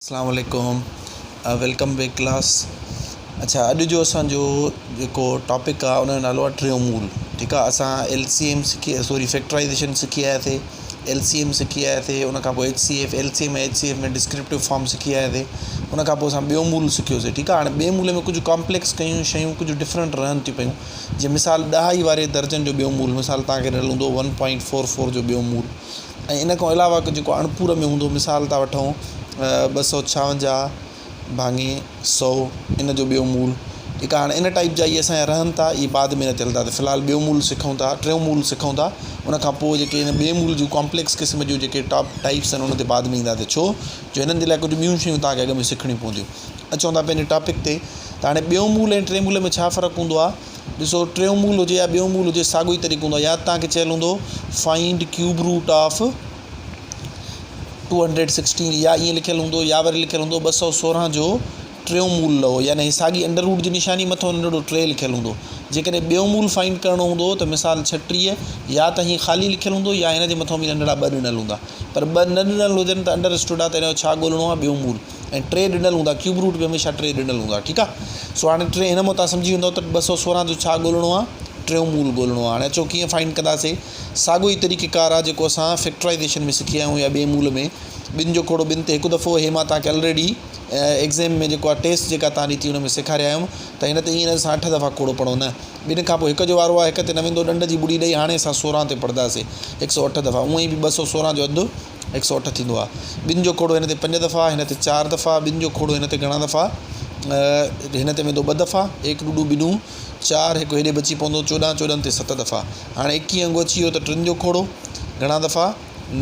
اسلام عليڪم welcome back class اڇا اڄ جو اسان جو جيڪو ٽاپڪ آ ان جو نالو آ ٽيون مول ٺيڪ آ اسان ايل سي ايم سکي سوري فيڪٽرائيزيشن سکي آياسي ايل سي ايم سکي آياسي ان کان پوء H C F L C M H C F ۾ descriptive form سکي آياسي ان کان پوء اسان ٻيو مول سکيوسي ٺيڪ آ هاڻي ٻئي مول ۾ ڪجهه ڪامپليڪس ڪيون شيون ڪجهه ڊفرنٽ رهن ٿيون پيون جي مثال ڏهائي واري درجن جو ٻيو مول مثال تان کي ڏنل هوندو ون پوائنٽ فور فور جو ٻيو مول ۽ ان کان علاوه جيڪو اڻپور ۾ هوندو مثال ٿا وٺون 256 ڀاڱي 100 ان جو ٻيو مول ٺيڪ آهي هاڻي ان ٽائيپ جا اهي اسانجا رهن ٿا اهي بعد ۾ نه ٿين ٿا ته في الحال ٻيو مول سکون ٿا ٽيون مول سکون ٿا ان کان پوء جيڪي ان ٻئي مول جون ڪامپليڪس قسم جون جيڪي ٽاپ ٽائيپس آهن ان تي بعد ۾ اينداسين ڇو جو هنن جي لاء ڪجهه ٻيون شيون توهان کي اڳ ۾ سکڻيون پونديون اچون ٿا پنهنجي ٽاپڪ تي ته هاڻي ٻيو مول ۽ ٽئين مول ۾ ڇا فرق هوندو آهي ڏسو ٽيون مول هجي يا ٻيو مول هجي ساڳيو ئي طريقو هوندو آهي يا ته توهان کي چيل هوندو فائنڊ ڪيوب روٽ آف 216 يا ائين لکيل هوندو يا وري لکيل هوندو 216 جو ٽيون مول لهو يعني هي ساڳي انڊر روٽ جي نشاني مٿو ننڍڙو ٽي لکيل هوندو جيڪڏهن ٻيو مول فائنڊ ڪرڻو هوندو ته مثال 36 يا ته هي خالي لکيل هوندو يا هن جي مٿو به ننڍڙا ٻه ڏنل هوندا پر ٻه نه ڏنل هجن ته انڊر اسٽوڊ آ ته هن جو ڇا ڳولڻو آ ٻيو مول ۽ ٽي ڏنل هوندا ڪيوب روٽ به هميشه ٽي ڏنل هوندا ٺيڪ آ سو هاڻي ٽي هن مان تان سمجهي ويندو ته 216 جو ڇا ڳولڻو آ ٽيون مول ڳولڻو آ هاڻي اچو ڪيئن فائنڊ ڪنداسي ساڳو ئي طريقه ڪار آ جيڪو اسان فيڪٽرائيزيشن ۾ سکي آيا آهيون يا ٻئي مول ۾ ٻن جو کوڙو ٻن تي هڪ دفعو هي مان تان کي الريڊي ايگزام ۾ جيڪو آ ٽيسٽ جيڪا تان ڏتي ان ۾ سيکاري آيم ته هن تي ائين نه اسان اٺ دفعا کوڙو پڙهو نه ٻن کان پوء هڪ جو وارو آ هڪ تي نه ويندو ڏنڊ جي ٻڙي ڏئي هاڻي اسان 16 تي پڙهنداسي 108 دفعا اونئن ئي به 216 جو اڌ 108 ٿيندو آهي. ٻن جو کوڙو هن تي پنج دفعا، هن تي چار دفعا، ٻن جو کوڙو هن تي گهڻا دفعا، هن تي ويندو ٻه دفعا، ايڪ ڏوڏو ٻنون چار، هڪ هيڏي بچي پوندو 14، 14 تي ست دفعا. هاڻي 21 انگ اچي ويو ته ٽن جو کوڙو گهڻا دفعا،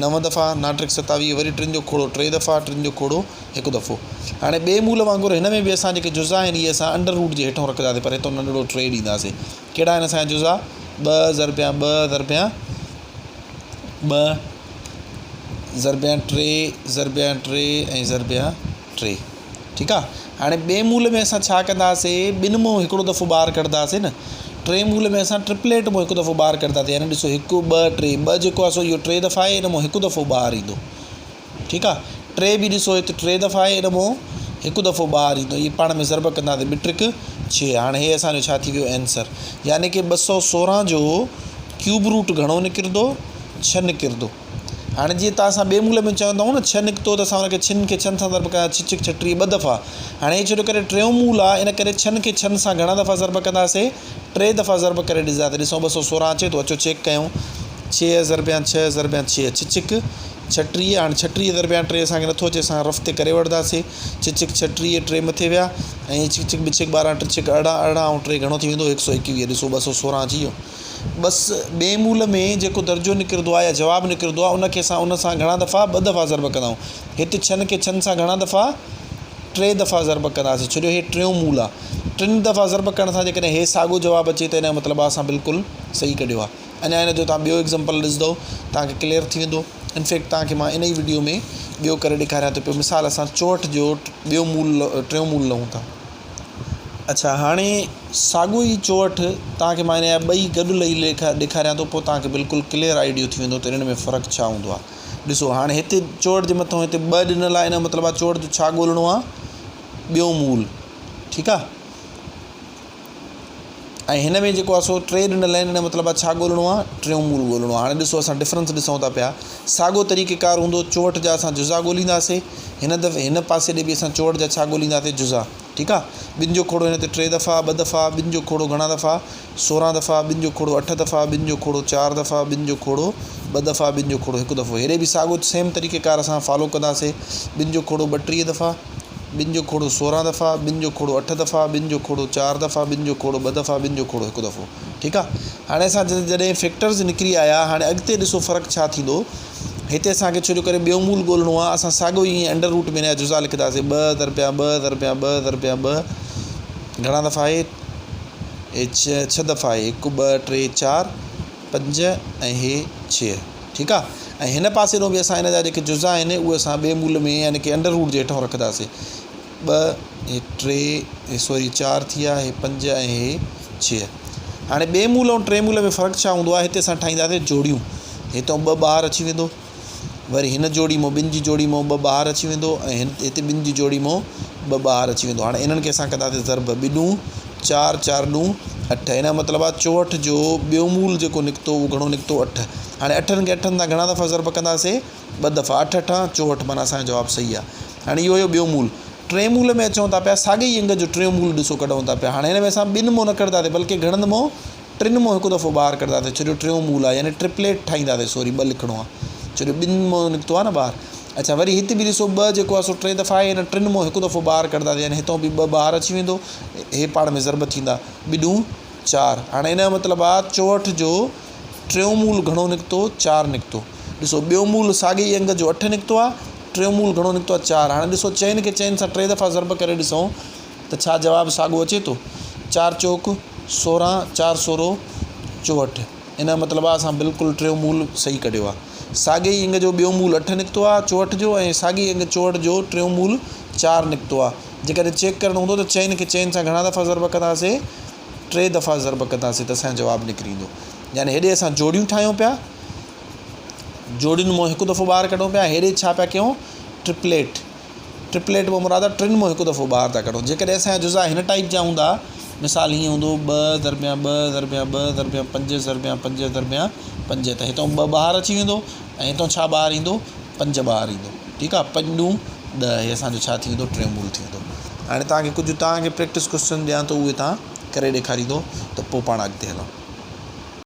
نو دفعا، ناٽرڪ 27، وري ٽن جو کوڙو ٽي دفعا، ٽن جو کوڙو هڪ دفعو. هاڻي ٻئي مول وانگر هن ۾ به اسان جيڪي جزا آهن اهي اسان انڊر روٽ جي هيٺئون رکنداسين پر هتو ننڍڙو ٽي ڏينداسين. ڪهڙا آهن اسان جا جزا؟ ٻه ضربيان ٻه ضربيان ٻه ضربيان ٽي ضربيان ٽي ۽ ضربيان ٽي ٺيڪ آ هاڻي ٻئي مول ۾ اسان ڇا ڪنداسين ٻن مون هڪڙو دفعو ٻاهر ڪڍنداسين نه ٽي مول ۾ اسان ٽرپليٽ مون هڪ دفعو ٻاهر ڪڍنداسين يعني ڏسو هڪ ٻه ٽي ٻه جيڪو آ سو اهو ٽي دفعا آهي ان مون هڪ دفعو ٻاهر ايندو ٺيڪ آ ٽي به ڏسو هت ٽي دفعا آهي ان مون هڪ دفعو ٻاهر ايندو اهي پاڻ ۾ ضرب ڪنداسين ٻه ٽرڪ ڇهه هاڻي هي اسان جو ڇا ٿي ويو آنسر يعني ڪي 216 جو ڪيوب روٽ گهڻو نڪرندو ڇهه نڪرندو هاڻي جيئن تان اسان ٻئي مول ۾ چوندا آهيون نه ڇهه نڪتو ته اسان ان کي ڇن کي ڇهن سان ضرب ڪندا ڇهه ڇڪ 36 ٻه دفعا هاڻي هي ڇو جو ڪري ٽيون مول آ ان ڪري ڇهن کي ڇهن سان گهڻا دفعا ضرب ڪنداسين ٽي دفعا ضرب ڪري ڏسنداسين ڏسون 216 اچي ٿو اچو چيڪ ڪيون ڇهه ضربيان ڇهه ضربيان ڇهه ڇهه ڇڪ 36 هاڻي 36 ضربيان ٽي اسان کي نٿو اچي اسان رف تي ڪري وٺنداسين ڇهه ڇڪ 36 ٽي مٿي ويا ۽ ڇڪ ڇڪ ٻه ڇڪ 12 ٽي ڇڪ 18 18 ۽ ٽي گهڻو ٿي ويندو 121 ڏسو 216 اچي ويو بس ٻئي مول ۾ جيڪو درجو نڪرندو آهي يا جواب نڪرندو آهي ان کي اسان ان سان گهڻا دفعا ٻه دفعا ضرب ڪندا آهيون هت ڇهن کي ڇهن سان گهڻا دفعا ٽي دفعا ضرب ڪنداسين ڇو جو هي ٽيون مول آهي ٽن دفعا ضرب ڪرڻ سان جيڪڏهن هي ساڳو جواب اچي ته ان جو مطلب آهي اسان بلڪل صحيح ڪڍيو آهي اڃا ان جو توهان ٻيو ايگزامپل ڏسندو توهان کي ڪليئر ٿي ويندو انفيڪٽ توهان کي مان ان ئي وڊيو ۾ ٻيو ڪري ڏيکاريان ٿو پيو مثال اسان 64 جو ٻيو مول ٽيون مول لهون ٿا اڇا هاڻي ساڳو ئي 64 توهان کي مان ان جا ٻئي گڏ لهي ڏيکاريان ٿو پوء توهان کي بلڪل ڪليئر آئيڊيو ٿي ويندو ته انهن ۾ فرق ڇا هوندو آهي ڏسو هاڻي هتي 64 جي مٿو هتي ٻه ڏنل آهي ان جو مطلب آهي 64 جو ڇا ڳولڻو آهي ٻيو مول ٺيڪ آهي ۽ هن ۾ جيڪو آهي سو ٽي ڏنل آهن ان جو مطلب آهي ڇا ڳولڻو آهي ٽيون مول ڳولڻو آهي هاڻي ڏسو اسان ڊفرنس ڏسون ٿا پيا ساڳو طريقه ڪار هوندو 64 جا اسان جزا ڳولينداسي هن دفعي هن پاسي ڏي به اسان 64 جا ڇا ڳولينداسي جزا ٺيڪ آهي ٻن جو کوڙو هن تي ٽي دفعا ٻه دفعا ٻن جو کوڙو گهڻا دفعا 16 دفعا ٻن جو کوڙو اٺ دفعا ٻن جو کوڙو چار دفعا ٻن جو کوڙو ٻه دفعا ٻن جو کوڙو هڪ دفعو هيڏي به ساڳو سيم طريقه ڪار اسان فالو ڪنداسي ٻن جو کوڙو 32 دفعا ٻن جو کوڙو 16 دفعا، ٻن جو کوڙو اٺ دفعا، ٻن جو کوڙو چار دفعا، ٻن جو کوڙو ٻه دفعا، ٻن جو کوڙو هڪ دفعو. ٺيڪ آ. هاڻي اسان جڏهن فيڪٽرز نڪري آيا هاڻي اڳتي ڏسو فرق ڇا ٿيندو. هتي اسان کي ڇو جو ڪري ٻيو مول ڳولڻو آ اسان ساڳيو ئي ائين انڊر روٽ ۾ هن جا جزا لکنداسين ٻه ضربيان ٻه ضربيان ٻه ضربيان ٻه گهڻا دفعا آهي هي ڇهه دفعا آهي هڪ ٻه ٽي چار پنج ۽ هي ڇهه ٺيڪ آ ۽ هن پاسي ڏانهن به اسان ان جا جيڪي جزا آهن اهي اسان ٻئي مول ۾ يعني ڪي انڊر روٽ جي هيٺان رکنداسين ٻه هي ٽي هي سوري چار ٿي ويا هي پنج ۽ هي ڇهه هاڻي ٻئي مول ۽ ٽئين مول ۾ فرق ڇا هوندو آهي هتي اسان ٺاهينداسين جوڙيون هتان ٻه ٻاهر اچي ويندو وري هن جوڙي مان ٻن جي جوڙي مان ٻه ٻاهر اچي ويندو ۽ هتي ٻن جي جوڙي مان ٻه ٻاهر اچي ويندو. هاڻي انهن کي اسان ڪنداسين ضرب، ٻه ڏون چار، چار ڏون اٺ. ان جو مطلب آهي 64 جو ٻيو مول جيڪو نڪتو اهو گهڻو نڪتو؟ اٺ. هاڻي اٺن کي اٺن سان گهڻا دفعا ضرب ڪنداسين؟ ٻه دفعا. اٺ اٺان 64، معنيٰ اسان جو جواب صحيح آهي. هاڻي اهو هيو ٻيو مول. ٽئين مول ۾ اچون ٿا پيا، ساڳئي ئي انگ جو ٽيون مول ڏسو ڪڍون ٿا پيا. هاڻي هن ۾ اسان ٻن مون نه ڪڍنداسين بلڪه گهڻن مون؟ ٽن مون هڪ دفعو ٻاهر ڪڍنداسين ڇو جو ٽيون مول آهي يعني ٽرپليٽ ٺاهينداسين سوري ٻه لکڻو آهي ڇو جو ٻن مون نڪتو آهي نه ٻاهر. اڇا وري هت به ڏسو ٻه جيڪو آهي سو ٽي دفعا آهي هن ٽن مون هڪ دفعو ٻاهر ڪڍنداسين يعني هتون به ٻه ٻاهر اچي ويندو هي پاڻ ۾ ضرب ٿيندا ٻه ڏون چار. هاڻي ان جو مطلب آهي 64 جو ٽيون مول گهڻو نڪتو؟ چار نڪتو. ڏسو ٻيو مول ساڳئي ئي انگ جو اٺ نڪتو آهي، ٽيون مول گهڻو نڪتو آهي؟ چار. هاڻي ڏسو چئن کي چئن سان ٽي دفعا ضرب ڪري ڏسون ته ڇا جواب ساڳو اچي ٿو؟ چار چوڪ 16، چار سورو 64. ان جو مطلب آهي اسان بلڪل ٽيون مول صحيح ڪڍيو آهي. ساڳئي ئي انگ جو ٻيو مول اٺ نڪتو آهي 64 جو ۽ ساڳئي ئي انگ 64 جو ٽيون مول چار نڪتو آهي. جيڪڏهن چيڪ ڪرڻو هوندو ته چئن کي چئن سان گهڻا دفعا ضرب ڪنداسين؟ ٽي دفعا ضرب ڪنداسين ته اسان جو جواب نڪري ايندو. يعني هيڏي اسان جوڙيون ٺاهيون پيا، جوڙين مان هڪ دفعو ٻاهر ڪڍون پيا، هيڏي ڇا پيا ڪيون؟ ٽرپليٽ. ٽرپليٽ مان مراد آهي ٽن مان هڪ دفعو ٻاهر ٿا ڪڍون. جيڪڏهن اسان جا جزا هن ٽائيپ جا هوندا، مثال هيئن هوندو ٻه ضربيان ٻه ضربيان ٻه ضربيان پنج ضربيان پنج ضربيان پنج ته هتان ٻه ٻاهر اچي ويندو ۽ هتان ڇا ٻاهر ايندو؟ پنج ٻاهر ايندو. ٺيڪ آهي، پنج ڏون ڏهه، هي اسان جو ڇا ٿي ويندو؟ ٽيون مول ٿي ويندو. هاڻي توهان کي ڪجهه توهان کي پريڪٽس ڪوشچن ڏيان ٿو اهي توهان ڪري ڏيکاريندو ته پوء پاڻ اڳتي هلون.